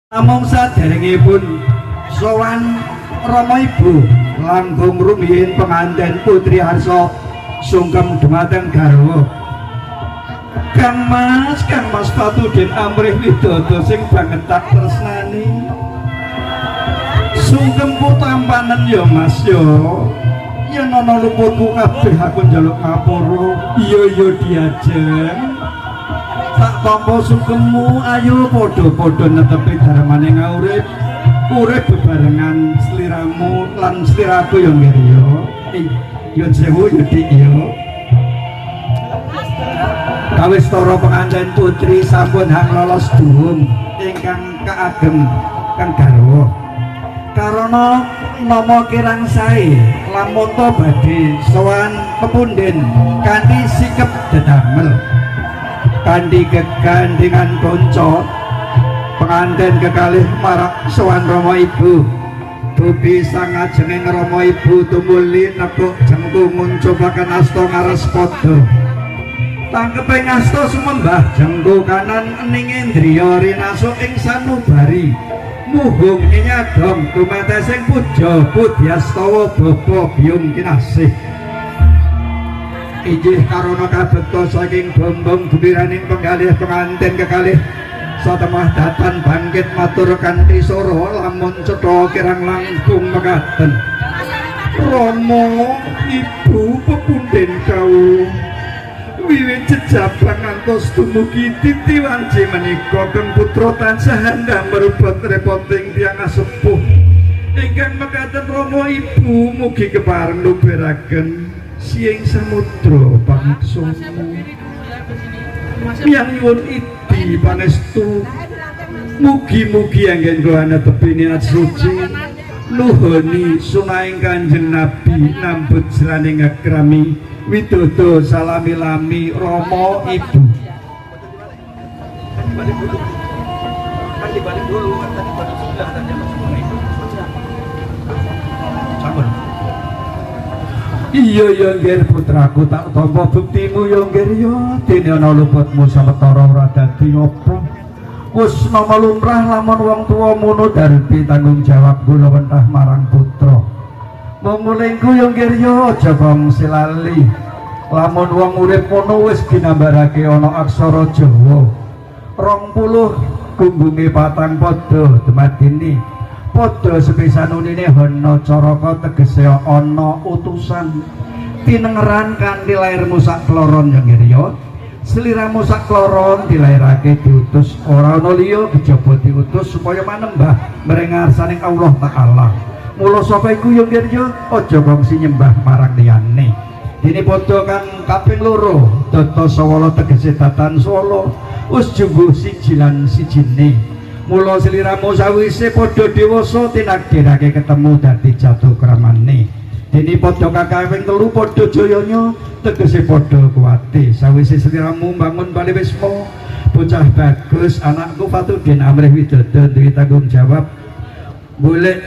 Namung saderengipun sowan Rama Ibu, langkung rumiyin penganten putri Harsa sungkem dumateng garwa. Kang Mas, Kang Mas Fatudin amrih widodo sing banget tak tresnani. Sungkemku tampanen ya, Mas, ya. Yen ana luputku kabeh aku njaluk ngapura. Iya iya diajeng. Tak tampa sungkemmu, ayo padha-padha netepi dharmane ngaurip. Urip bebarengan sliramu lan sliraku ya, Ngger, ya. Nyuwun sewu ya, Dik, ya. Kawistara pengantin putri sampun hang lolos duhung ingkang kaagem kang garwa. Karana nama kirang sae lamonto badhe sowan pepunden kanthi sikep dedamel. Kanthi gegandhengan kanca pengantin kekalih marak sowan Rama Ibu. Dupi sangajenging Rama Ibu tumuli nekuk jengku nguncupaken asta ngarespada. Tangkepe ngasta sumembah jengku kanan ening indriya rinasuk ing sanubari. Muhung nyadong tumetesing puja pudyastawa bapa biyung kinasih. Inggih karana kabekta saking bombong gembiraning penggalih pengantin kekalih satemah datan bangkit matur kanthi sora lamun cetha kirang langkung mekaten. Rama Ibu pepunden kau wiwit jejabang ngantos dumugi titi wanci menika keng putra tansah handhah merubot repoting tiyang asepuh. Ingkang mekaten, Rama Ibu, mugi kepareng luberaken siing samudra pangaksama. Yang nyuwun idi pangestu, mugi-mugi anggen kula netepi niat suci nuhoni sunahing Kanjeng Nabi nambut jroning akrami widodo salami-lami Rama Ibu. Kan dibalik dulu, kan dibalik dulu kan tadi baru sebelah tadi sama semua itu. Sampun. Iya ya, Ngger, putraku, tak tampa buktimu ya, Ngger, ya. Dene ana luputmu sawetara ora dadi apa. Wis nama lumrah lamun wong tuwa mono darbi tanggung jawab kula wentah marang putra. Mung ulingku ya, Ngger, ya, aja kongsi lali. Lamun wong urip mono wis ginambarake ana aksara Jawa. 20 gunggunge patang padha dumadini. Padha sepisan unine hana caraka tegese ana utusan. Tinengeran kanthi lairmu sak kloron ya, Ngger, ya. Sliramu sak kloron dilairake diutus ora ana liya kejaba diutus supaya manembah mring ngarsaning Allah Taala. Mula saka iku ya, Ngger, ya, aja kongsi nyembah marang liyane. Dene padha kang kaping loro data sawala tegese datan swala wis jumbuh siji lan sijine. Mula sliramu sawise padha dewasa tinakdirake ketemu dadi jatuh kramane. Dene padha kakawing telu padha jayanya tegese padha kuwate. Sawise sliramu mbangun bali wisma, bocah bagus anakku Fatudin amrih widodo duwe tanggung jawab golek.